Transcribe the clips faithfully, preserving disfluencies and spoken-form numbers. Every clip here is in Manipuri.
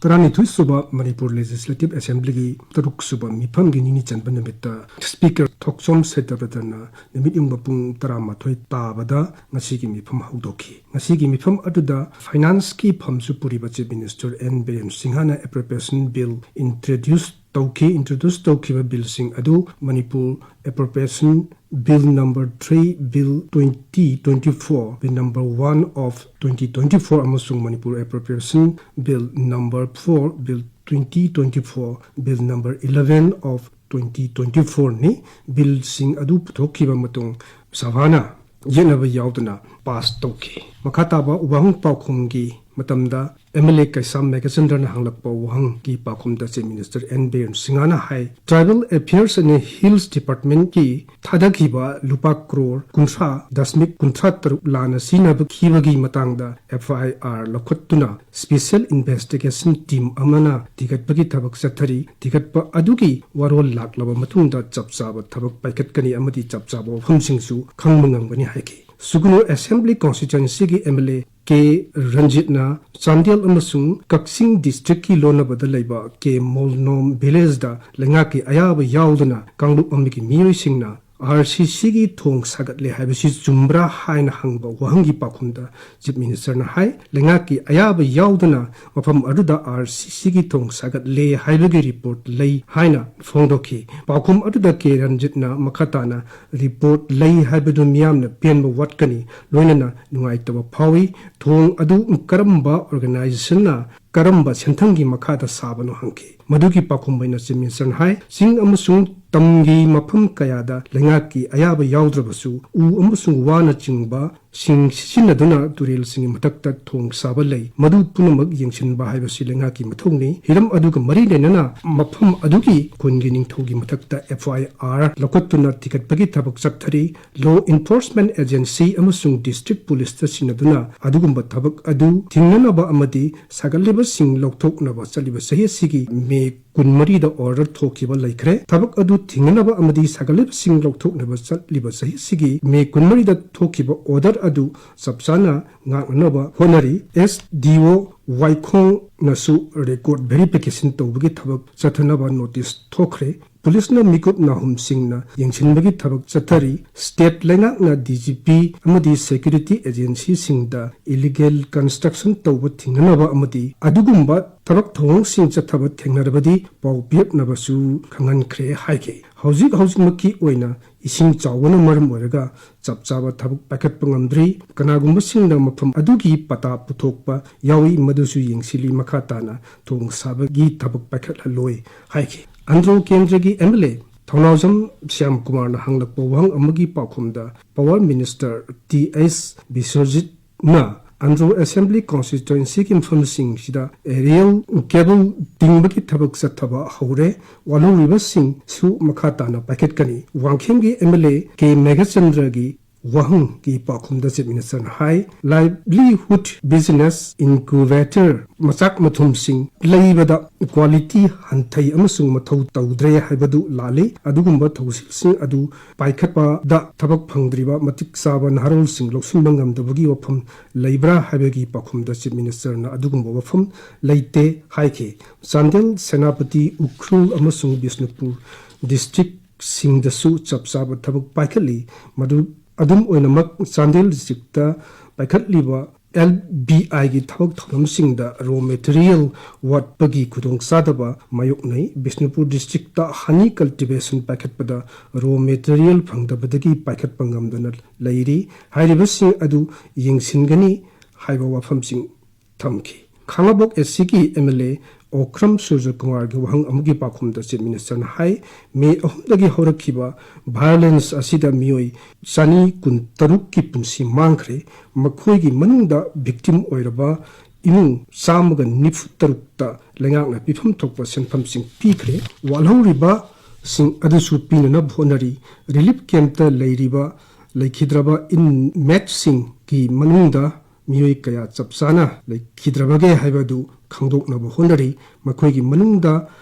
ꯇꯔꯥꯅꯤꯊꯣꯏ ꯁꯨꯕ ꯃꯅꯤꯄꯨꯔ ꯂꯦꯖꯤꯁꯂꯦꯇꯤꯚ ꯑꯦꯁꯦꯝꯕ꯭ꯂꯤꯒꯤ ꯇꯔꯨꯛ ꯁꯨꯕ ꯃꯤꯐꯝꯒꯤ ꯅꯤꯅꯤ ꯆꯟꯕ ꯅꯨꯃꯤꯠꯇ ꯁ꯭ꯄꯤꯀꯔ ꯊꯣꯛꯆꯣꯝ ꯁꯦꯇ꯭ꯌꯕ꯭ꯔꯇꯅ ꯅꯨꯃꯤꯠ ꯌꯨꯡꯕ ꯄꯨꯡ ꯇꯔꯥꯃꯥꯊꯣꯏ ꯇꯥꯕꯗ ꯉꯁꯤꯒꯤ ꯃꯤꯐꯝ ꯍꯧꯗꯣꯛꯈꯤ꯫ ꯉꯁꯤꯒꯤ ꯃꯤꯐꯝ ꯑꯗꯨꯗ ꯐꯥꯏꯅꯥꯟꯁꯀꯤ ꯐꯝꯁꯨ ꯄꯨꯔꯤꯕ ꯆꯤꯐ ꯃꯤꯅꯤꯁꯇꯔ ꯑꯦꯟ ꯕꯤꯔꯦꯟ ꯁꯤꯡꯍꯅ ꯑꯦꯄ꯭ꯔꯣꯄ꯭ꯔꯤꯌꯦꯁꯟ ꯕꯤꯜ ꯏꯟꯇ꯭ꯔꯣꯗ꯭ꯌꯨꯁ ꯇꯧꯈꯤ꯫ ꯏꯟꯇ꯭ꯔꯣꯗ꯭ꯌꯨꯁ ꯇꯧꯈꯤꯕ ꯕꯤꯜꯁꯤꯡ ꯑꯗꯨ Manipur appropriation bill number three, bill twenty twenty four, bill number one of twenty twenty four ꯑꯃꯁꯨꯡ Manipur appropriation bill number four, bill twenty twenty four, bill number eleven of twenty twenty ꯐꯣꯔꯅꯤ꯫ ꯕꯤꯜꯁꯤꯡ ꯑꯗꯨ ꯄꯨꯊꯣꯛꯈꯤꯕ ꯃꯇꯨꯡ ꯁꯚꯥꯅ ꯌꯦꯠꯅꯕ ꯌꯥꯎꯗꯅ ꯄꯥꯁ ꯇꯧꯈꯤ꯫ ꯃꯈꯥ ꯇꯥꯕ ꯋꯥꯍꯪ ꯄꯥꯎꯈꯨꯝꯒꯤ ꯃꯇꯝꯗ ꯑꯦꯝ ꯑꯦꯜ ꯑꯦ ꯀꯩꯁꯥꯝ ꯃꯦꯘꯆꯟꯗ꯭ꯔꯅ ꯍꯪꯂꯛꯄ ꯋꯥꯍꯪꯒꯤ ꯄꯥꯎꯈꯨꯝꯗ ꯆꯤꯐ ꯃꯤꯅꯤꯁꯇꯔ ꯑꯦꯟ ꯕꯤꯔꯦꯟ ꯁꯤꯡꯍꯅ ꯍꯥꯏ, Tribal Affairs and Hills Departmentꯀꯤ ꯊꯥꯗꯈꯤꯕ ꯂꯨꯄꯥ ꯀ꯭ꯔꯣꯔ ꯀꯨꯟꯊ꯭ꯔꯥ ꯗꯁꯃꯤꯛ ꯀꯨꯟꯊ꯭ꯔꯥ ꯇꯔꯨꯛ ꯂꯥꯟꯅ ꯁꯤꯖꯤꯟꯅꯈꯤꯕꯒꯤ ꯃꯇꯥꯡꯗ ꯑꯦꯐ ꯑꯥꯏ ꯑꯥꯔ ꯂꯧꯈꯠꯇꯨꯅ ꯁ꯭ꯄꯦꯁꯦꯜ ꯏꯟꯚꯦꯁꯇꯤꯒꯦꯁꯟ ꯇꯤꯝ ꯑꯃꯅ ꯊꯤꯒꯠꯄꯒꯤ ꯊꯕꯛ ꯆꯠꯊꯔꯤ꯫ ꯊꯤꯒꯠꯄ ꯑꯗꯨꯒꯤ ꯋꯥꯔꯣꯜ ꯂꯥꯛꯂꯕ ꯃꯇꯨꯡꯗ ꯆꯞ ꯆꯥꯕ ꯊꯕꯛ ꯄꯥꯏꯈꯠꯀꯅꯤ ꯑꯃꯗꯤ ꯆꯞ ꯆꯥꯕ ꯋꯥꯐꯝꯁꯤꯡꯁꯨ ꯈꯪꯕ ꯉꯝꯒꯅꯤ ꯍꯥꯏꯈꯤ꯫ ꯁꯨꯒꯅꯨ ꯑꯦꯁꯦꯝꯕ꯭ꯂꯤ ꯀꯣꯟꯁꯇꯤꯇ꯭ꯋꯦꯟꯁꯤꯒꯤ ꯑꯦꯝ ꯑꯦꯜ ꯑꯦ ꯀꯦ ꯔꯟꯖꯤꯠꯅ ꯆꯥꯟꯗꯦꯜ ꯑꯃꯁꯨꯡ ꯀꯛꯆꯤꯡ ꯗꯤꯁꯇ꯭ꯔꯤꯛꯀꯤ ꯂꯣꯟꯅꯕꯗ ꯂꯩꯕ ꯀꯦ ꯃꯣꯜꯅꯣꯝ ꯚꯤꯂꯦꯖꯗ ꯂꯩꯉꯥꯛꯀꯤ ꯑꯌꯥꯕ ꯌꯥꯎꯗꯅ ꯀꯥꯡꯂꯨꯞ ꯑꯃꯒꯤ ꯃꯤꯑꯣꯏꯁꯤꯡꯅ ꯑꯥꯔ ꯁꯤ ꯁꯤꯒꯤ ꯊꯣꯡ ꯁꯥꯒꯠꯂꯦ ꯍꯥꯏꯕꯁꯤ ꯆꯨꯝꯕ꯭ꯔꯥ ꯍꯥꯏꯅ ꯍꯪꯕ ꯋꯥꯍꯪꯒꯤ ꯄꯥꯎꯈꯨꯝꯗ ꯆꯤꯐ ꯃꯤꯅꯤꯁꯇꯔꯅ ꯍꯥꯏ, ꯂꯩꯉꯥꯛꯀꯤ ꯑꯌꯥꯕ ꯌꯥꯎꯗꯅ ꯃꯐꯝ ꯑꯗꯨꯗ ꯑꯥꯔ ꯁꯤ ꯁꯤꯒꯤ ꯊꯣꯡ ꯁꯥꯒꯠꯂꯦ ꯍꯥꯏꯕꯒꯤ ꯔꯤꯄꯣꯔꯠ ꯂꯩ ꯍꯥꯏꯅ ꯐꯣꯡꯗꯣꯛꯈꯤ꯫ ꯄꯥꯎꯈꯨꯝ ꯑꯗꯨꯗ ꯀꯦ ꯔꯟꯖꯤꯠꯅ ꯃꯈꯥ ꯇꯥꯅ ꯔꯤꯄꯣꯔꯠ ꯂꯩ ꯍꯥꯏꯕꯗꯨ ꯃꯤꯌꯥꯝꯅ ꯄꯦꯟꯕ ꯋꯥꯠꯀꯅꯤ, ꯂꯣꯏꯅꯅ ꯅꯨꯡꯉꯥꯏꯇꯕ ꯐꯥꯎꯏ꯫ ꯊꯣꯡ ꯑꯗꯨ ꯀꯔꯝꯕ ꯑꯣꯔꯒꯅꯥꯏꯖꯦꯁꯟꯅ ꯀꯔꯝꯕ ꯁꯦꯟꯊꯪꯒꯤ ꯃꯈꯥꯗ ꯁꯥꯕꯅꯣ ꯍꯪꯈꯤ꯫ ꯃꯗꯨꯒꯤ ꯄꯥꯎꯈꯨꯝ ꯑꯣꯏꯅ ꯆꯤꯐ ꯃꯤꯅꯤꯁꯇꯔꯅ ꯍꯥꯏ, ꯆꯤꯡ ꯑꯃꯁꯨꯡ ꯇꯝꯒꯤ ꯃꯐꯝ ꯀꯌꯥꯗ ꯂꯩꯉꯥꯛꯀꯤ ꯑꯌꯥꯕ ꯌꯥꯎꯗ꯭ꯔꯕꯁꯨ ꯎ ꯑꯃꯁꯨꯡ ꯋꯥꯅꯆꯤꯡꯕ ꯁꯤꯡ ꯁꯤꯖꯤꯟꯅꯗꯨꯅ ꯇꯨꯔꯦꯜꯁꯤꯡꯒꯤ ꯃꯊꯛꯇ ꯊꯣꯡ ꯁꯥꯕ ꯂꯩ꯫ ꯃꯗꯨ ꯄꯨꯝꯅꯃꯛ ꯌꯦꯡꯁꯤꯟꯕ ꯍꯥꯏꯕꯁꯤ ꯂꯩꯉꯥꯛꯀꯤ ꯃꯊꯧꯅꯤ꯫ ꯍꯤꯔꯝ ꯑꯗꯨꯒ ꯃꯔꯤ ꯂꯩꯅꯅ ꯃꯐꯝ ꯑꯗꯨꯒꯤ ꯈꯨꯟꯒꯤ ꯅꯤꯡꯊꯧꯒꯤ ꯃꯊꯛꯇ ꯑꯦꯐ ꯑꯥꯏ ꯑꯥꯔ ꯂꯧꯈꯠꯇꯨꯅ ꯊꯤꯒꯠꯄꯒꯤ ꯊꯕꯛ ꯆꯠꯊꯔꯤ꯫ Law enforcement agency ꯑꯃꯁꯨꯡ ꯗꯤꯁꯇ꯭ꯔꯤꯛ ꯄꯨꯂꯤꯁꯇ ꯁꯤꯟꯅꯗꯨꯅ ꯑꯗꯨꯒꯨꯝꯕ ꯊꯕꯛ ꯑꯗꯨ ꯊꯤꯡꯅꯅꯕ ꯑꯃꯗꯤ ꯁꯥꯒꯠꯂꯤꯕꯁꯤꯡ ꯂꯧꯊꯣꯛꯅꯕ ꯆꯠꯂꯤꯕ ꯆꯍꯤ ꯑꯁꯤꯒꯤ ꯃꯦ ꯀꯨꯟꯃꯔꯤꯗ ꯑꯣꯔꯗꯔ ꯊꯣꯛꯈꯤꯕ ꯂꯩꯈ꯭ꯔꯦ꯫ ꯊꯕꯛ ꯑꯗꯨ ꯊꯤꯡꯅꯅꯕ ꯑꯃꯗꯤ ꯁꯥꯒꯠꯂꯤꯕꯁꯤꯡ ꯂꯧꯊꯣꯛꯅꯕ ꯆꯠꯂꯤꯕ ꯆꯍꯤꯁꯤꯒꯤ ꯃꯦ ꯀꯨꯟꯃꯔꯤꯗ ꯊꯣꯛꯈꯤꯕ order ꯑꯗꯨ ꯆꯞ ꯆꯥꯅ ꯉꯥꯛꯅꯅꯕ ꯍꯣꯠꯅꯔꯤ꯫ ꯑꯦꯁ ꯗꯤ ꯑꯣ ꯋꯥꯏꯈꯣꯡꯅꯁꯨ record verification ꯇꯧꯕꯒꯤ ꯊꯕꯛ ꯆꯠꯊꯅꯕ notice ꯊꯣꯛꯈ꯭ꯔꯦ꯫ ꯄꯨꯂꯤꯁꯅ ꯃꯤꯀꯨꯞ ꯅꯥꯍꯨꯝꯁꯤꯡꯅ ꯌꯦꯡꯁꯤꯟꯕꯒꯤ ꯊꯕꯛ ꯆꯠꯊꯔꯤ꯫ State ꯂꯩꯉꯥꯛꯅ D G P ꯑꯃꯗꯤ security agencyꯁꯤꯡꯗ illegal construction ꯇꯧꯕ ꯊꯤꯡꯅꯅꯕ ꯑꯃꯗꯤ ꯑꯗꯨꯒꯨꯝꯕ ꯊꯕꯛ ꯊꯧꯑꯣꯡꯁꯤꯡ ꯆꯠꯊꯕ ꯊꯦꯡꯅꯔꯕꯗꯤ ꯄꯥꯎ ꯄꯤꯔꯛꯅꯕꯁꯨ ꯈꯪꯍꯟꯈ꯭ꯔꯦ ꯍꯥꯏꯈꯤ꯫ ꯍꯧꯖꯤꯛ ꯍꯧꯖꯤꯛꯃꯛꯀꯤ ꯑꯣꯏꯅ ꯏꯁꯤꯡ ꯆꯥꯎꯕꯅ ꯃꯔꯝ ꯑꯣꯏꯔꯒ ꯆꯞ ꯆꯥꯕ ꯊꯕꯛ ꯄꯥꯏꯈꯠꯄ ꯉꯝꯗ꯭ꯔꯤ꯫ ꯀꯅꯥꯒꯨꯝꯕꯁꯤꯡꯅ ꯃꯐꯝ ꯑꯗꯨꯒꯤ ꯄꯇꯥ ꯄꯨꯊꯣꯛꯄ ꯌꯥꯎꯏ, ꯃꯗꯨꯁꯨ ꯌꯦꯡꯁꯤꯜꯂꯤ꯫ ꯃꯈꯥ ꯇꯥꯅ ꯊꯣꯡ ꯁꯥꯕꯒꯤ ꯊꯕꯛ ꯄꯥꯏꯈꯠꯍꯜꯂꯣꯏ ꯍꯥꯏꯈꯤ꯫ ꯑꯟꯗ꯭ꯔꯣ ꯀꯦꯟꯗ꯭ꯔꯒꯤ M L A ꯊꯧꯅꯥꯎꯖꯝ ꯁ꯭ꯌꯥꯝ ꯀꯨꯃꯥꯔꯅ ꯍꯪꯂꯛꯄ ꯋꯥꯍꯪ ꯑꯃꯒꯤ ꯄꯥꯎꯈꯨꯝꯗ Power Minister T S ꯕꯤꯁ꯭ꯋꯖꯤꯠꯅ Andro Assembly Constituencyꯒꯤ ꯃꯐꯝꯁꯤꯡꯁꯤꯗ aerial cable ꯇꯤꯡꯕꯒꯤ ꯊꯕꯛ ꯆꯠꯊꯕ ꯍꯧꯔꯦ꯫ ꯋꯥꯠꯍꯧꯔꯤꯕꯁꯤꯡꯁꯨ ꯃꯈꯥ ꯇꯥꯅ ꯄꯥꯏꯈꯠꯀꯅꯤ꯫ ꯋꯥꯡꯈꯦꯝꯒꯤ M L A K ꯃꯦꯘꯆꯟꯗ꯭ꯔꯒꯤ ꯋꯥꯍꯪꯒꯤ ꯄꯥꯎꯈꯨꯝꯗ Chief Ministerꯅ high, livelihood business incubator ꯃꯆꯥꯛ ꯃꯊꯨꯝꯁꯤꯡ ꯂꯩꯕꯗ quality ꯍꯟꯊꯩ ꯑꯃꯁꯨꯡ ꯃꯊꯧ ꯇꯧꯗ꯭ꯔꯦ ꯍꯥꯏꯕꯗꯨ ꯂꯥꯜꯂꯤ꯫ ꯑꯗꯨꯒꯨꯝꯕ ꯊꯧꯁꯤꯜꯁꯤꯡ ꯑꯗꯨ ꯄꯥꯏꯈꯠꯄꯗ ꯊꯕꯛ ꯐꯪꯗ꯭ꯔꯤꯕ ꯃꯇꯤꯛ ꯆꯥꯕ ꯅꯍꯥꯔꯣꯜꯁꯤꯡ ꯂꯧꯁꯤꯟꯕ ꯉꯝꯗꯕꯒꯤ ꯋꯥꯐꯝ ꯂꯩꯕ꯭ꯔꯥ ꯍꯥꯏꯕꯒꯤ ꯄꯥꯎꯈꯨꯝꯗ Chief Ministerꯅ ꯑꯗꯨꯒꯨꯝꯕ ꯋꯥꯐꯝ ꯂꯩꯇꯦ ꯍꯥꯏꯈꯤ꯫ ꯆꯥꯟꯗꯦꯜ, ꯁꯦꯅꯥꯄꯇꯤ, ꯎꯈ꯭ꯔꯨꯜ ꯑꯃꯁꯨꯡ ꯕꯤꯁꯅꯨꯄꯨꯔ districtꯁꯤꯡꯗꯁꯨ ꯆꯞ ꯆꯥꯕ ꯊꯕꯛ ꯄꯥꯏꯈꯠꯂꯤ꯫ ꯃꯗꯨ ꯑꯗꯨꯝ ꯑꯣꯏꯅꯃꯛ, ꯆꯥꯟꯗꯦꯜ districtꯇ ꯄꯥꯏꯈꯠꯂꯤꯕ L B Iꯒꯤ ꯊꯕꯛ ꯊꯧꯔꯝꯁꯤꯡꯗ raw material ꯋꯥꯠꯄꯒꯤ ꯈꯨꯗꯣꯡꯆꯥꯗꯕ ꯃꯥꯌꯣꯛꯅꯩ꯫ Bishnupur districtꯇ honey cultivation ꯄꯥꯏꯈꯠꯄꯗ raw material ꯐꯪꯗꯕꯗꯒꯤ ꯄꯥꯏꯈꯠꯄ ꯉꯝꯗꯅ ꯂꯩꯔꯤ꯫ ꯍꯥꯏꯔꯤꯕꯁꯤꯡ ꯑꯗꯨ ꯌꯦꯡꯁꯤꯟꯒꯅꯤ ꯍꯥꯏꯕ ꯋꯥꯐꯝꯁꯤꯡ ꯊꯝꯈꯤ꯫ ꯈꯥꯉꯕꯣꯛ S Cꯒꯤ M L A Okram ꯁꯨꯔꯖꯀꯨꯃꯥꯔꯒꯤ ꯋꯥꯍꯪ ꯑꯃꯒꯤ ꯄꯥꯎꯈꯨꯝꯗ Chief Ministerꯅ ꯍꯥꯏ, ꯃꯦ ꯑꯍꯨꯝꯗꯒꯤ ꯍꯧꯔꯛꯈꯤꯕ violence ꯑꯁꯤꯗ ꯃꯤꯑꯣꯏ ꯆꯅꯤ ꯀꯨꯟꯇꯔꯨꯛꯀꯤ ꯄꯨꯟꯁꯤ ꯃꯥꯡꯈ꯭ꯔꯦ꯫ ꯃꯈꯣꯏꯒꯤ ꯃꯅꯨꯡꯗ victim ꯑꯣꯏꯔꯕ ꯏꯃꯨꯡ ꯆꯥꯝꯃꯒ ꯅꯤꯐꯨ ꯇꯔꯨꯛꯇ ꯂꯩꯉꯥꯛꯅ ꯄꯤꯐꯝ ꯊꯣꯛꯄ ꯁꯦꯟꯐꯝꯁꯤꯡ ꯄꯤꯈ꯭ꯔꯦ꯫ ꯋꯥꯠꯍꯧꯔꯤꯕꯁꯤꯡ ꯑꯗꯨꯁꯨ ꯄꯤꯅꯅꯕ ꯍꯣꯠꯅꯔꯤ꯫ Relief campꯇ ꯂꯩꯔꯤꯕ, ꯂꯩꯈꯤꯗ꯭ꯔꯕ inmateꯁꯤꯡꯒꯤ ꯃꯅꯨꯡꯗ ꯃꯤꯑꯣꯏ ꯀꯌꯥ ꯆꯞ ꯆꯥꯅ ꯂꯩꯈꯤꯗ꯭ꯔꯕꯒꯦ ꯍꯥꯏꯕꯗꯨ ꯈꯪꯗꯣꯛꯅꯕ ꯍꯣꯠꯅꯔꯤ꯫ ꯃꯈꯣꯏꯒꯤ ꯃꯅꯨꯡꯗ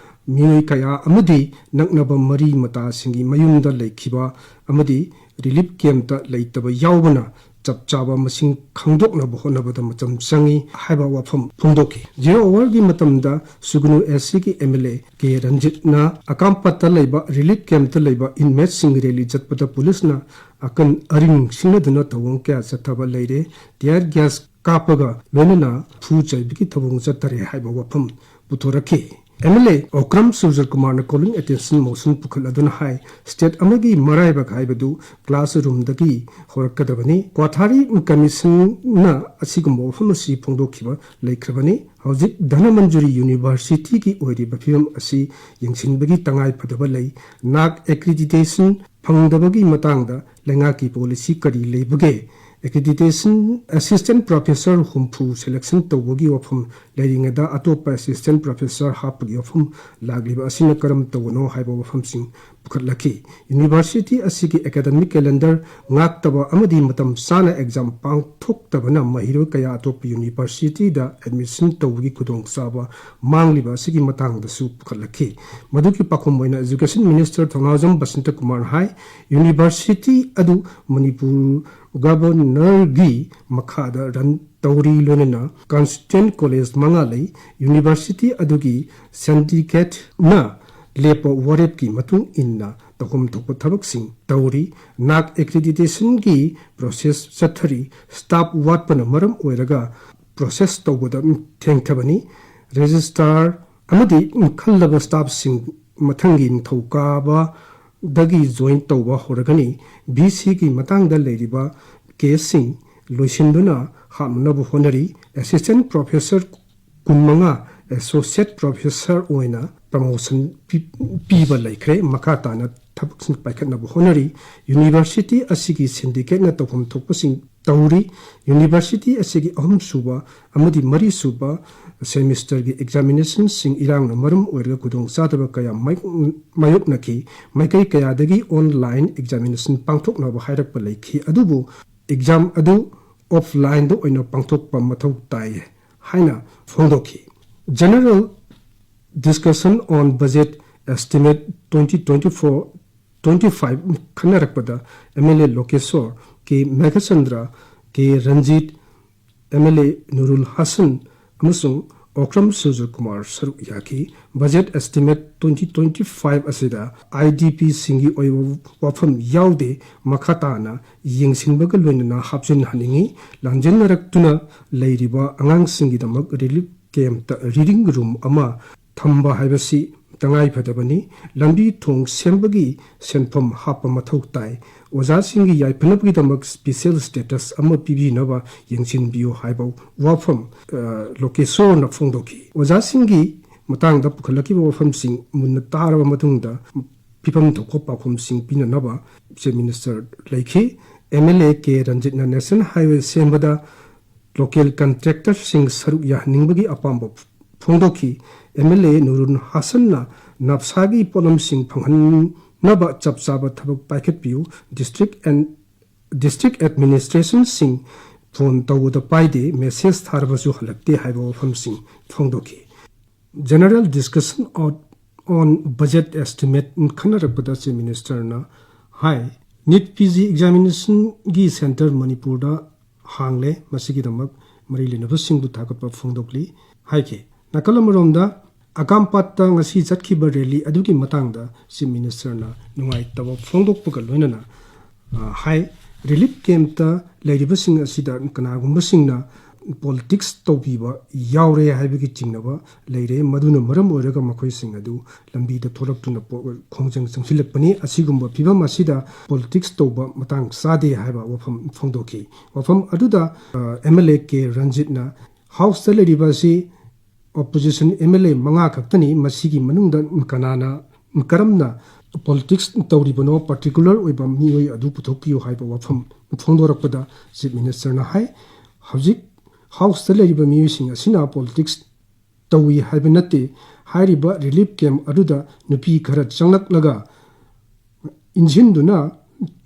ꯃꯤꯑꯣꯏ ꯀꯌꯥ ꯑꯃꯗꯤ ꯅꯛꯅꯕ ꯃꯔꯤ ꯃꯇꯥꯁꯤꯡꯒꯤ ꯃꯌꯨꯝꯗ ꯂꯩꯈꯤꯕ ꯑꯃꯗꯤ ꯔꯤꯂꯤꯐ ꯀꯦꯝꯞꯇ ꯂꯩꯇꯕ ꯌꯥꯎꯕꯅ ꯆꯞ ꯆꯥꯕ ꯃꯁꯤꯡ ꯈꯪꯗꯣꯛꯅꯕ ꯍꯣꯠꯅꯕꯗ ꯃꯇꯝ ꯆꯪꯏ ꯍꯥꯏꯕ ꯋꯥꯐꯝ ꯐꯣꯡꯗꯣꯛꯈꯤ꯫ ꯖꯤꯔꯣ ꯑꯋꯥꯔꯒꯤ ꯃꯇꯝꯗ ꯁꯨꯒꯅꯨ ꯑꯦꯁ ꯁꯤꯒꯤ ꯑꯦꯝ ꯑꯦꯜ ꯑꯦ ꯀꯦ ꯔꯟꯖꯤꯠꯅ ꯑꯀꯥꯝꯄꯠꯇ ꯂꯩꯕ ꯔꯤꯂꯤꯐ ꯀꯦꯝꯞꯇ ꯂꯩꯕ ꯏꯟꯃꯦꯠꯁꯤꯡ ꯔꯦꯂꯤ ꯆꯠꯄꯗ ꯄꯨꯂꯤꯁꯅ ꯑꯀꯟ ꯑꯔꯤꯡ ꯁꯤꯖꯤꯟꯅꯗꯨꯅ ꯊꯧꯑꯣꯡ ꯀꯌꯥ ꯆꯠꯊꯕ ꯂꯩꯔꯦ꯫ ꯇꯤꯌꯥꯔ ꯒ꯭ꯌꯥꯁ ꯀꯥꯞꯄꯒ ꯂꯣꯏꯅꯅ ꯐꯨ ꯆꯩꯕꯒꯤ ꯊꯧꯑꯣꯡ ꯆꯠꯊꯔꯦ ꯍꯥꯏꯕ ꯋꯥꯐꯝ ꯄꯨꯊꯣꯔꯛꯈꯤ꯫ ꯑꯦꯝ ꯑꯦꯜ ꯑꯦ ꯑꯣꯀ꯭ꯔꯝ ꯁꯨꯔꯖꯀꯨꯃꯥꯔꯅ calling attention motion ꯄꯨꯈꯠꯂꯗꯨꯅ ꯍꯥꯏ, ꯁ꯭ꯇꯦꯠ ꯑꯃꯒꯤ ꯃꯔꯥꯏꯕꯛ ꯍꯥꯏꯕꯗꯨ ꯀ꯭ꯂꯥꯁꯔꯨꯝꯗꯒꯤ ꯍꯧꯔꯛꯀꯗꯕꯅꯤ꯫ ꯀ꯭ꯋꯥꯊꯥꯔꯤ ꯀꯃꯤꯁꯟꯅ ꯑꯁꯤꯒꯨꯝꯕ ꯋꯥꯐꯝ ꯑꯁꯤ ꯐꯣꯡꯗꯣꯛꯈꯤꯕ ꯂꯩꯈ꯭ꯔꯕꯅꯤ꯫ ꯍꯧꯖꯤꯛ ꯙꯅꯃꯟꯖꯨꯔꯤ ꯌꯨꯅꯤꯚꯔꯁꯤꯇꯤꯒꯤ ꯑꯣꯏꯔꯤꯕ ꯐꯤꯕꯝ ꯑꯁꯤ ꯌꯦꯡꯁꯤꯟꯕꯒꯤ ꯇꯉꯥꯏ ꯐꯗꯕ ꯂꯩ꯫ ꯅꯥꯛ accreditation ꯐꯪꯗꯕꯒꯤ ꯃꯇꯥꯡꯗ ꯂꯩꯉꯥꯛꯀꯤ ꯄꯣꯂꯤꯁꯤ ꯀꯔꯤ ꯂꯩꯕꯒꯦ? Accreditation assistant professor ꯍꯨꯝꯐꯨ selection ꯇꯧꯕꯒꯤ ꯋꯥꯐꯝ ꯂꯩꯔꯤꯉꯩꯗ ꯑꯇꯣꯞꯄ assistant professor ꯍꯥꯞꯄꯒꯤ ꯋꯥꯐꯝ ꯂꯥꯛꯂꯤꯕ ꯑꯁꯤꯅ ꯀꯔꯝ ꯇꯧꯕꯅꯣ ꯍꯥꯏꯕ ꯋꯥꯐꯝꯁꯤꯡ ꯄꯨꯈꯠꯂꯛꯈꯤ꯫ ꯌꯨꯅꯤꯚꯔꯁꯤꯇꯤ ꯑꯁꯤꯒꯤ academic calendar ꯉꯥꯛꯇꯕ ꯑꯃꯗꯤ ꯃꯇꯝ ꯆꯥꯅ exam ꯄꯥꯡꯊꯣꯛꯇꯕꯅ ꯃꯍꯩꯔꯣꯏ ꯀꯌꯥ ꯑꯇꯣꯞꯄ ꯌꯨꯅꯤꯚꯔꯁꯤꯇꯤꯗ admission ꯇꯧꯕꯒꯤ ꯈꯨꯗꯣꯡꯆꯥꯕ ꯃꯥꯡꯂꯤꯕ ꯑꯁꯤꯒꯤ ꯃꯇꯥꯡꯗꯁꯨ ꯄꯨꯈꯠꯂꯛꯈꯤ꯫ ꯃꯗꯨꯒꯤ ꯄꯥꯎꯈꯨꯝ ꯑꯣꯏꯅ education minister ꯊꯧꯅꯥꯎꯖꯝ ꯕꯁꯟꯇ ꯀꯨꯃꯥꯔꯅ ꯍꯥꯏ, ꯌꯨꯅꯤꯚꯔꯁꯤꯇꯤ ꯑꯗꯨ ꯃꯅꯤꯄꯨꯔ governorꯒꯤ ꯃꯈꯥꯗ run ꯇꯧꯔꯤ, ꯂꯣꯏꯅꯅ constituent college ꯃꯉꯥ ꯂꯩ꯫ ꯌꯨꯅꯤꯚꯔꯁꯤꯇꯤ ꯑꯗꯨꯒꯤ syndicateꯅ ꯂꯦꯞꯄ ꯋꯥꯔꯦꯞꯀꯤ ꯃꯇꯨꯡ ꯏꯟꯅ ꯇꯧꯐꯝ ꯊꯣꯛꯄ ꯊꯕꯛꯁꯤꯡ ꯇꯧꯔꯤ꯫ ꯅꯥꯛ accreditationꯒꯤ process ꯆꯠꯊꯔꯤ꯫ Staff ꯋꯥꯠꯄꯅ ꯃꯔꯝ ꯑꯣꯏꯔꯒ process ꯇꯧꯕꯗ ꯊꯦꯡꯊꯕꯅꯤ꯫ Registrar ꯑꯃꯗꯤ ꯈꯜꯂꯕ staffꯁꯤꯡ ꯃꯊꯪꯒꯤ ꯅꯤꯡꯊꯧꯀꯥꯕꯗꯒꯤ join ꯇꯧꯕ ꯍꯧꯔꯒꯅꯤ꯫ ꯚꯤꯁꯤꯒꯤ ꯃꯇꯥꯡꯗ ꯂꯩꯔꯤꯕ caseꯁꯤꯡ ꯂꯣꯏꯁꯤꯟꯗꯨꯅ ꯍꯥꯞꯅꯅꯕ ꯍꯣꯠꯅꯔꯤ꯫ Assistant professor ꯀꯨꯟꯃꯉꯥ associate professor ꯑꯣꯏꯅ promotion ꯄꯤ-, ꯄꯤꯕ ꯂꯩꯈ꯭ꯔꯦ꯫ ꯃꯈꯥ ꯇꯥꯅ ꯊꯕꯛꯁꯤꯡ ꯄꯥꯏꯈꯠꯅꯕ ꯍꯣꯠꯅꯔꯤ꯫ University ꯑꯁꯤꯒꯤ syndicateꯅ ꯇꯧꯐꯝ ꯊꯣꯛꯄꯁꯤꯡ ꯇꯧꯔꯤ꯫ University ꯑꯁꯤꯒꯤ ꯑꯍꯨꯝꯁꯨꯕ ꯑꯃꯗꯤ ꯃꯔꯤꯁꯨꯕ semesterꯒꯤ examinationꯁꯤꯡ ꯏꯔꯥꯡꯅ ꯃꯔꯝ ꯑꯣꯏꯔꯒ ꯈꯨꯗꯣꯡꯆꯥꯗꯕ ꯀꯌꯥ ꯃꯥꯌꯣꯛ-, ꯃꯥꯌꯣꯛꯅꯈꯤ꯫ ꯃꯥꯏꯀꯩ ꯀꯌꯥꯗꯒꯤ online examination ꯄꯥꯡꯊꯣꯛꯅꯕ ꯍꯥꯏꯔꯛꯄ ꯂꯩꯈꯤ, ꯑꯗꯨꯕꯨ exam ꯑꯗꯨ offlineꯗ ꯑꯣꯏꯅ ꯄꯥꯡꯊꯣꯛꯄ ꯃꯊꯧ ꯇꯥꯏ ꯍꯥꯏꯅ ꯐꯣꯡꯗꯣꯛꯈꯤ꯫ General Discussion on Budget Estimate twenty twenty-four twenty-five ꯈꯟꯅꯔꯛꯄꯗ M L A ꯂꯣꯀꯦꯁꯣꯔ, K Meghachandra, K Ranjit, M L A ꯅꯨꯔꯨꯜ Hasan ꯑꯃꯁꯨꯡ ꯑꯣꯀ꯭ꯔꯝ ꯁꯨꯔꯖꯀꯨꯃꯥꯔ ꯁꯔꯨꯛ ꯌꯥꯈꯤ꯫ Budget Estimate twenty twenty-five ꯑꯁꯤꯗ I D P ꯁꯤꯡꯒꯤ ꯑꯣꯏꯕ ꯋꯥꯐꯝ ꯌꯥꯎꯗꯦ꯫ ꯃꯈꯥ ꯇꯥꯅ ꯌꯦꯡꯁꯤꯟꯕꯒ ꯂꯣꯏꯅꯅ ꯍꯥꯞꯆꯤꯟꯍꯟꯅꯤꯡꯏ꯫ ꯂꯥꯟꯖꯦꯟꯅꯔꯛꯇꯨꯅ ꯂꯩꯔꯤꯕ ꯑꯉꯥꯡꯁꯤꯡꯒꯤꯗꯃꯛ ꯔꯤꯂꯤꯐ ꯀꯦꯝꯞꯇ ꯔꯤꯗꯤꯡ ꯔꯨꯝ ꯑꯃ ꯊꯝꯕ ꯍꯥꯏꯕꯁꯤ ꯇꯉꯥꯏ ꯐꯗꯕꯅꯤ꯫ ꯂꯝꯕꯤ ꯊꯣꯡ ꯁꯦꯝꯕꯒꯤ ꯁꯦꯟꯐꯝ ꯍꯥꯞꯄ ꯃꯊꯧ ꯇꯥꯏ꯫ ꯑꯣꯖꯥꯁꯤꯡꯒꯤ ꯌꯥꯏꯐꯅꯕꯒꯤꯗꯃꯛ ꯁ꯭ꯄꯤꯁꯦꯜ ꯁ꯭ꯇꯦꯇꯁ ꯑꯃ ꯄꯤꯕꯤꯅꯕ ꯌꯦꯡꯁꯤꯟꯕꯤꯌꯨ ꯍꯥꯏꯕ ꯋꯥꯐꯝ, ꯑ, ꯂꯣꯀꯦꯁꯣꯔꯅ ꯐꯣꯡꯗꯣꯛꯈꯤ꯫ ꯑꯣꯖꯥꯁꯤꯡꯒꯤ ꯃꯇꯥꯡꯗ ꯄꯨꯈꯠꯂꯛꯈꯤꯕ ꯋꯥꯐꯝꯁꯤꯡ ꯃꯨꯟꯅ ꯇꯥꯔꯕ ꯃꯇꯨꯡꯗ ꯐꯤꯕꯝ ꯊꯣꯛꯄ ꯄꯥꯎꯈꯨꯝꯁꯤꯡ ꯄꯤꯅꯅꯕ ꯆꯤꯐ ꯃꯤꯅꯤꯁꯇꯔ ꯂꯩꯈꯤ꯫ M L A K ꯔꯟꯖꯤꯠꯅ ꯅꯦꯁꯅꯦꯜ ꯍꯥꯏꯋꯦ ꯁꯦꯝꯕꯗ ꯂꯣꯀꯦꯜ ꯀꯟꯇ꯭ꯔꯦꯛꯇꯔꯁꯤꯡ ꯁꯔꯨꯛ ꯌꯥꯍꯟꯅꯤꯡꯕꯒꯤ ꯑꯄꯥꯝꯕ ꯐꯣꯡꯗꯣꯛꯈꯤ꯫ M L A ꯅꯨꯔꯨꯜ ꯍꯥꯁꯟꯅ ꯅꯞꯁꯥꯒꯤ ꯄꯣꯠꯂꯝꯁꯤꯡ ꯐꯪꯍꯟꯅꯕ ꯆꯞ ꯆꯥꯕ ꯊꯕꯛ ꯄꯥꯏꯈꯠꯄꯤꯌꯨ꯫ District and district administrationꯁꯤꯡ ꯐꯣꯟ ꯇꯧꯕꯗ ꯄꯥꯏꯗꯦ, ꯃꯦꯁꯦꯖ ꯊꯥꯔꯕꯁꯨ ꯍꯜꯂꯛꯇꯦ ꯍꯥꯏꯕ ꯋꯥꯐꯝꯁꯤꯡ ꯐꯣꯡꯗꯣꯛꯈꯤ꯫ General discussion on, on budget estimate ꯈꯟꯅꯔꯛꯄꯗ ꯆꯤꯐ ꯃꯤꯅꯤꯁꯇꯔꯅ ꯍꯥꯏ, ꯅꯤꯠ P G examinationꯒꯤ ꯁꯦꯟꯇꯔ ꯃꯅꯤꯄꯨꯔꯗ ꯍꯥꯡꯂꯦ, ꯃꯁꯤꯒꯤꯗꯃꯛ ꯃꯔꯤ ꯂꯩꯅꯕꯁꯤꯡꯕꯨ ꯊꯥꯒꯠꯄ ꯐꯣꯡꯗꯣꯛꯂꯤ ꯍꯥꯏꯈꯤ꯫ ꯅꯥꯀꯜ ꯑꯃꯔꯣꯝꯗ ꯑꯀꯥꯝꯄꯥꯠꯇ ꯉꯁꯤ ꯆꯠꯈꯤꯕ ꯔꯦꯂꯤ ꯑꯗꯨꯒꯤ ꯃꯇꯥꯡꯗ ꯆꯤꯐ ꯃꯤꯅꯤꯁꯇꯔꯅ ꯅꯨꯡꯉꯥꯏꯇꯕ ꯐꯣꯡꯗꯣꯛꯄꯒ ꯂꯣꯏꯅꯅ, ꯑ, ꯍꯥꯏ, ꯔꯤꯂꯤꯐ ꯀꯦꯝꯞꯇ ꯂꯩꯔꯤꯕꯁꯤꯡ ꯑꯁꯤꯗ ꯀꯅꯥꯒꯨꯝꯕꯁꯤꯡꯅ ꯄꯣꯂꯤꯇꯤꯛꯁ ꯇꯧꯕꯤꯕ ꯌꯥꯎꯔꯦ ꯍꯥꯏꯕꯒꯤ ꯆꯤꯡꯅꯕ ꯂꯩꯔꯦ꯫ ꯃꯗꯨꯅ ꯃꯔꯝ ꯑꯣꯏꯔꯒ ꯃꯈꯣꯏꯁꯤꯡ ꯑꯗꯨ ꯂꯝꯕꯤꯗ ꯊꯣꯛꯂꯛꯇꯨꯅ ꯄꯣ-, ꯈꯣꯡꯖꯪ ꯆꯪꯁꯤꯜꯂꯛꯄꯅꯤ꯫ ꯑꯁꯤꯒꯨꯝꯕ ꯐꯤꯕꯝ ꯑꯁꯤꯗ ꯄꯣꯂꯤꯇꯤꯛꯁ ꯇꯧꯕ ꯃꯇꯥꯡ ꯆꯥꯗꯦ ꯍꯥꯏꯕ ꯋꯥꯐꯝ ꯐꯣꯡꯗꯣꯛꯈꯤ꯫ ꯋꯥꯐꯝ ꯑꯗꯨꯗ, ꯑ, M L A K ꯔꯟꯖꯤꯠꯅ ꯍꯥꯎꯁꯇ ꯂꯩꯔꯤꯕ ꯑꯁꯤ ꯑꯣꯄꯣꯖꯤꯁꯟ M L A ꯃꯉꯥ ꯈꯛꯇꯅꯤ, ꯃꯁꯤꯒꯤ ꯃꯅꯨꯡꯗ ꯀꯅꯥꯅ, ꯀꯔꯝꯅ ꯄꯣꯂꯤꯇꯤꯛꯁ ꯇꯧꯔꯤꯕꯅꯣ, ꯄꯥꯔꯇꯤꯀꯨꯂꯔ ꯑꯣꯏꯕ ꯃꯤꯑꯣꯏ ꯑꯗꯨ ꯄꯨꯊꯣꯛꯄꯤꯌꯨ ꯍꯥꯏꯕ ꯋꯥꯐꯝ ꯐꯣꯡꯗꯣꯔꯛꯄꯗ ꯆꯤꯐ ꯃꯤꯅꯤꯁꯇꯔꯅ ꯍꯥꯏ, ꯍꯧꯖꯤꯛ ꯍꯥꯎꯁꯇ ꯂꯩꯔꯤꯕ ꯃꯤꯑꯣꯏꯁꯤꯡ ꯑꯁꯤꯅ ꯄꯣꯂꯤꯇꯤꯛꯁ ꯇꯧꯏ ꯍꯥꯏꯕ ꯅꯠꯇꯦ꯫ ꯍꯥꯏꯔꯤꯕ ꯔꯤꯂꯤꯐ ꯀꯦꯝꯞ ꯑꯗꯨꯗ ꯅꯨꯄꯤ ꯈꯔ ꯆꯪꯂꯛꯂꯒ ꯏꯟꯁꯤꯟꯗꯨꯅ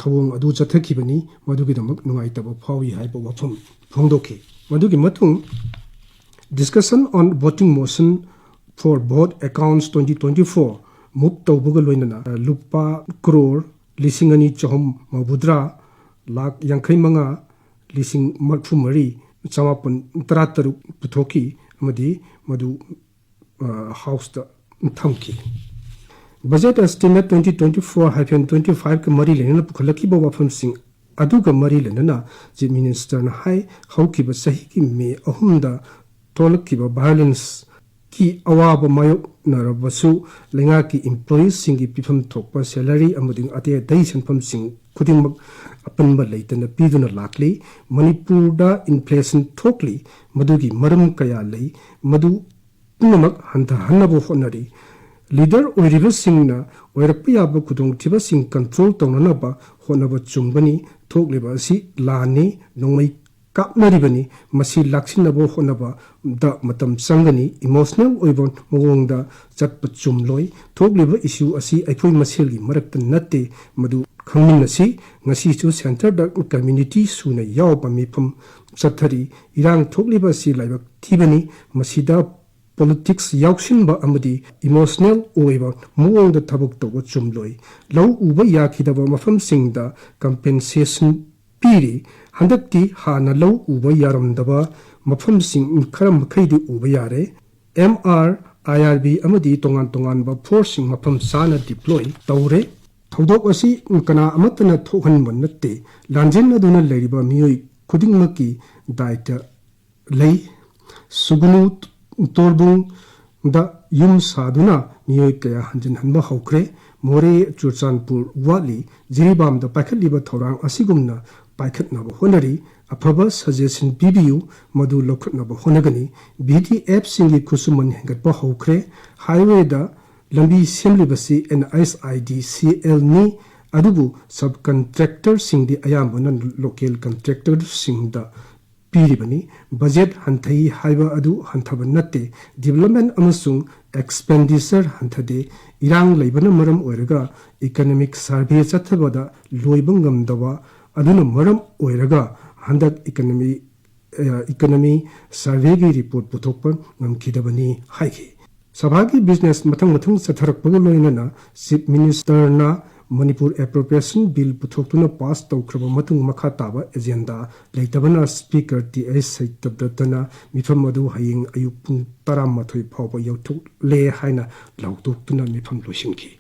ꯊꯧꯑꯣꯡ ꯑꯗꯨ ꯆꯠꯊꯈꯤꯕꯅꯤ, ꯃꯗꯨꯒꯤꯗꯃꯛ ꯅꯨꯡꯉꯥꯏꯇꯕ ꯐꯥꯎꯏ ꯍꯥꯏꯕ ꯋꯥꯐꯝ ꯐꯣꯡꯗꯣꯛꯈꯤ꯫ ꯃꯗꯨꯒꯤ ꯃꯇꯨꯡ Discussion on Voting Motion for both accounts twenty twenty-four move ꯇꯧꯕꯒ ꯂꯣꯏꯅꯅ ꯂꯨꯄꯥ ꯀ꯭ꯔꯣꯔ ꯂꯤꯁꯤꯡ ꯑꯅꯤ ꯆꯍꯨꯝ ꯃꯧꯗ꯭ꯔꯥ ꯂꯥꯈ ꯌꯥꯡꯈꯩ ꯃꯉꯥ ꯂꯤꯁꯤꯡ ꯃꯔꯤꯐꯨ ꯃꯔꯤ ꯆꯃꯥꯄꯟ ꯇꯔꯥ ꯇꯔꯨꯛ ꯄꯨꯊꯣꯛꯈꯤ ꯑꯃꯗꯤ ꯃꯗꯨ ꯍꯥꯎꯁꯇ ꯊꯝꯈꯤ꯫ Budget Estimate twenty twenty-four hyphen twenty-five ꯀ ꯃꯔꯤ ꯂꯩꯅꯅ ꯄꯨꯈꯠꯂꯛꯈꯤꯕ ꯋꯥꯐꯝꯁꯤꯡ ꯑꯗꯨꯒ ꯃꯔꯤ ꯂꯩꯅꯅ ꯆꯤꯐ ꯃꯤꯅꯤꯁꯇꯔꯅ ꯍꯥꯏ, ꯍꯧꯈꯤꯕ ꯆꯍꯤꯒꯤ ꯃꯦ ꯑꯍꯨꯝꯗ ꯊꯣꯛꯂꯛꯈꯤꯕ ꯚꯥꯏꯑꯣꯂꯦꯟꯁꯀꯤ ꯑꯋꯥꯕ ꯃꯥꯌꯣꯛꯅꯔꯕꯁꯨ ꯂꯩꯉꯥꯛꯀꯤ ꯏꯝꯄ꯭ꯂꯣꯌꯤꯁꯁꯤꯡꯒꯤ ꯄꯤꯐꯝ ꯊꯣꯛꯄ ꯁꯦꯂꯔꯤ ꯑꯃꯗꯤ ꯑꯇꯩ ꯑꯇꯩ ꯁꯦꯟꯐꯝꯁꯤꯡ ꯈꯨꯗꯤꯡꯃꯛ ꯑꯄꯟꯕ ꯂꯩꯇꯅ ꯄꯤꯗꯨꯅ ꯂꯥꯛꯂꯤ꯫ ꯃꯅꯤꯄꯨꯔꯗ ꯏꯟꯐ꯭ꯂꯦꯁꯟ ꯊꯣꯛꯂꯤ, ꯃꯗꯨꯒꯤ ꯃꯔꯝ ꯀꯌꯥ ꯂꯩ, ꯃꯗꯨ ꯄꯨꯝꯅꯃꯛ ꯍꯟꯊꯍꯟꯅꯕ ꯍꯣꯠꯅꯔꯤ꯫ ꯂꯤꯗꯔ ꯑꯣꯏꯔꯤꯕꯁꯤꯡꯅ ꯑꯣꯏꯔꯛꯄ ꯌꯥꯕ ꯈꯨꯗꯣꯡꯊꯤꯕꯁꯤꯡ ꯀꯟꯇ꯭ꯔꯣꯜ ꯇꯧꯅꯅꯕ ꯍꯣꯠꯅꯕ ꯆꯨꯝꯒꯅꯤ꯫ ꯊꯣꯛꯂꯤꯕ ꯑꯁꯤ ꯂꯥꯟꯅꯤ, ꯅꯣꯡꯃꯩ ꯀꯥꯞꯅꯔꯤꯕꯅꯤ, ꯃꯁꯤ ꯂꯥꯛꯁꯤꯟꯅꯕ ꯍꯣꯠꯅꯕꯗ ꯃꯇꯝ ꯆꯪꯒꯅꯤ꯫ ꯏꯃꯣꯁꯅꯦꯜ ꯑꯣꯏꯕ ꯃꯑꯣꯡꯗ ꯆꯠꯄ ꯆꯨꯝꯂꯣꯏ꯫ ꯊꯣꯛꯂꯤꯕ ꯏꯁꯨ ꯑꯁꯤ ꯑꯩꯈꯣꯏ ꯃꯁꯦꯜꯒꯤ ꯃꯔꯛꯇ ꯅꯠꯇꯦ, ꯃꯗꯨ ꯈꯪꯃꯤꯟꯅꯁꯤ꯫ ꯉꯁꯤꯁꯨ ꯁꯦꯟꯇꯔꯗ ꯀꯝꯃ꯭ꯌꯨꯅꯤꯇꯤ ꯁꯨꯅ ꯌꯥꯎꯕ ꯃꯤꯐꯝ ꯆꯠꯊꯔꯤ꯫ ꯏꯔꯥꯡ ꯊꯣꯛꯂꯤꯕ ꯑꯁꯤ ꯂꯥꯏꯕꯛ ꯊꯤꯕꯅꯤ꯫ ꯃꯁꯤꯗ ꯄꯣꯂꯤꯇꯤꯛꯁ ꯌꯥꯎꯁꯤꯟꯕ ꯑꯃꯗꯤ ꯏꯃꯣꯁꯅꯦꯜ ꯑꯣꯏꯕ ꯃꯑꯣꯡꯗ ꯊꯕꯛ ꯇꯧꯕ ꯆꯨꯝꯂꯣꯏ꯫ ꯂꯧ ꯎꯕ ꯌꯥꯈꯤꯗꯕ ꯃꯐꯝꯁꯤꯡꯗ ꯀꯝꯄꯦꯟꯁꯦꯁꯟ ꯄꯤꯔꯤ꯫ ꯍꯟꯗꯛꯇꯤ ꯍꯥꯟꯅ ꯂꯧ ꯎꯕ ꯌꯥꯔꯝꯗꯕ ꯃꯐꯝꯁꯤꯡ ꯈꯔ ꯃꯈꯩꯗꯤ ꯎꯕ ꯌꯥꯔꯦ꯫ ꯑꯦꯝ ꯑꯥꯔ, ꯑꯥꯏ ꯑꯥꯔ ꯕꯤ ꯑꯃꯗꯤ ꯇꯣꯉꯥꯟ ꯇꯣꯉꯥꯟꯕ ꯐꯣꯔꯁꯁꯤꯡ ꯃꯐꯝ ꯆꯥꯅ ꯗꯤꯄ꯭ꯂꯣꯏ ꯇꯧꯔꯦ꯫ ꯊꯧꯗꯣꯛ ꯑꯁꯤ ꯀꯅꯥ ꯑꯃꯠꯇꯅ ꯊꯣꯛꯍꯟꯕ ꯅꯠꯇꯦ꯫ ꯂꯥꯟꯖꯦꯟꯅꯗꯨꯅ ꯂꯩꯔꯤꯕ ꯃꯤꯑꯣꯏ ꯈꯨꯗꯤꯡꯃꯛꯀꯤ ꯗꯥꯏꯇ ꯂꯩ꯫ ꯁꯨꯒꯨꯅꯨ ꯇꯣꯔꯕꯨꯡꯗ ꯌꯨꯝ ꯁꯥꯗꯨꯅ ꯃꯤꯑꯣꯏ ꯀꯌꯥ ꯍꯟꯖꯤꯟꯍꯟꯕ ꯍꯧꯈ꯭ꯔꯦ꯫ ꯃꯣꯔꯦ, ꯆꯨꯔꯆꯥꯟꯄꯨꯔ ꯋꯥꯠꯂꯤ꯫ ꯖꯤꯔꯤꯕꯥꯝꯗ ꯄꯥꯏꯈꯠꯂꯤꯕ ꯊꯧꯔꯥꯡ ꯑꯁꯤꯒꯨꯝꯅ ꯄꯥꯏꯈꯠꯅꯕ ꯍꯣꯠꯅꯔꯤ꯫ ꯑꯐꯕ ꯁꯖꯦꯁꯟ ꯄꯤꯕꯤꯌꯨ, ꯃꯗꯨ ꯂꯧꯈꯠꯅꯕ ꯍꯣꯠꯅꯒꯅꯤ꯫ ꯚꯤ ꯗꯤ ꯑꯦꯐꯁꯤꯡꯒꯤ ꯈꯨꯠꯁꯨꯃꯟ ꯍꯦꯟꯒꯠꯄ ꯍꯧꯈ꯭ꯔꯦ꯫ ꯍꯥꯏꯋꯦꯗ ꯂꯝꯕꯤ ꯁꯦꯝꯂꯤꯕꯁꯤ ꯑꯦꯟ ꯑꯩꯆ ꯑꯥꯏ ꯗꯤ ꯁꯤ ꯑꯦꯜꯅꯤ, ꯑꯗꯨꯕꯨ ꯁꯕ ꯀꯟꯇ꯭ꯔꯦꯛꯇꯔꯁꯤꯡꯗꯤ ꯑꯌꯥꯝꯕꯅ ꯂꯣꯀꯦꯜ ꯀꯟꯇ꯭ꯔꯦꯛꯇꯔꯁꯤꯡꯗ ꯄꯤꯔꯤꯕꯅꯤ꯫ ꯕꯖꯦꯠ ꯍꯟꯊꯩ ꯍꯥꯏꯕ ꯑꯗꯨ ꯍꯟꯊꯕ ꯅꯠꯇꯦ꯫ ꯗꯤꯕꯦꯂꯞꯃꯦꯟ ꯑꯃꯁꯨꯡ ꯑꯦꯛꯁꯄꯦꯟꯗꯤꯆꯔ ꯍꯟꯊꯗꯦ꯫ ꯏꯔꯥꯡ ꯂꯩꯕꯅ ꯃꯔꯝ ꯑꯣꯏꯔꯒ ꯏꯀꯅꯣꯃꯤꯛ ꯁꯔꯚꯦ ꯆꯠꯊꯕꯗ ꯂꯣꯏꯕ ꯉꯝꯗꯕ ꯑꯗꯨꯅ ꯃꯔꯝ ꯑꯣꯏꯔꯒ ꯍꯟꯗꯛ ꯏꯀꯅꯣꯃꯤ, ꯑ, ꯏꯀꯅꯣꯃꯤ ꯁꯔꯚꯦꯒꯤ ꯔꯤꯄꯣꯔꯠ ꯄꯨꯊꯣꯛꯄ ꯉꯝꯈꯤꯗꯕꯅꯤ ꯍꯥꯏꯈꯤ꯫ ꯁꯚꯥꯒꯤ business ꯃꯊꯪ ꯃꯊꯪ ꯆꯠꯊꯔꯛꯄꯒ ꯂꯣꯏꯅꯅ Chief Ministerꯅ ꯃꯅꯤꯄꯨꯔ Appropriation Bill ꯄꯨꯊꯣꯛꯇꯨꯅ pass ꯇꯧꯈ꯭ꯔꯕ ꯃꯇꯨꯡ ꯃꯈꯥ ꯇꯥꯕ agenda ꯂꯩꯇꯕꯅ Speaker ꯇꯤ ꯑꯩꯆ ꯁꯇ꯭ꯌꯕ꯭ꯔꯇꯅ ꯃꯤꯐꯝ ꯑꯗꯨ ꯍꯌꯦꯡ ꯑꯌꯨꯛ ꯄꯨꯡ ꯇꯔꯥꯃꯥꯊꯣꯏ ꯐꯥꯎꯕ ꯌꯧꯊꯣꯛꯂꯦ ꯍꯥꯏꯅ ꯂꯥꯎꯊꯣꯛꯇꯨꯅ ꯃꯤꯐꯝ ꯂꯣꯏꯁꯤꯟꯈꯤ꯫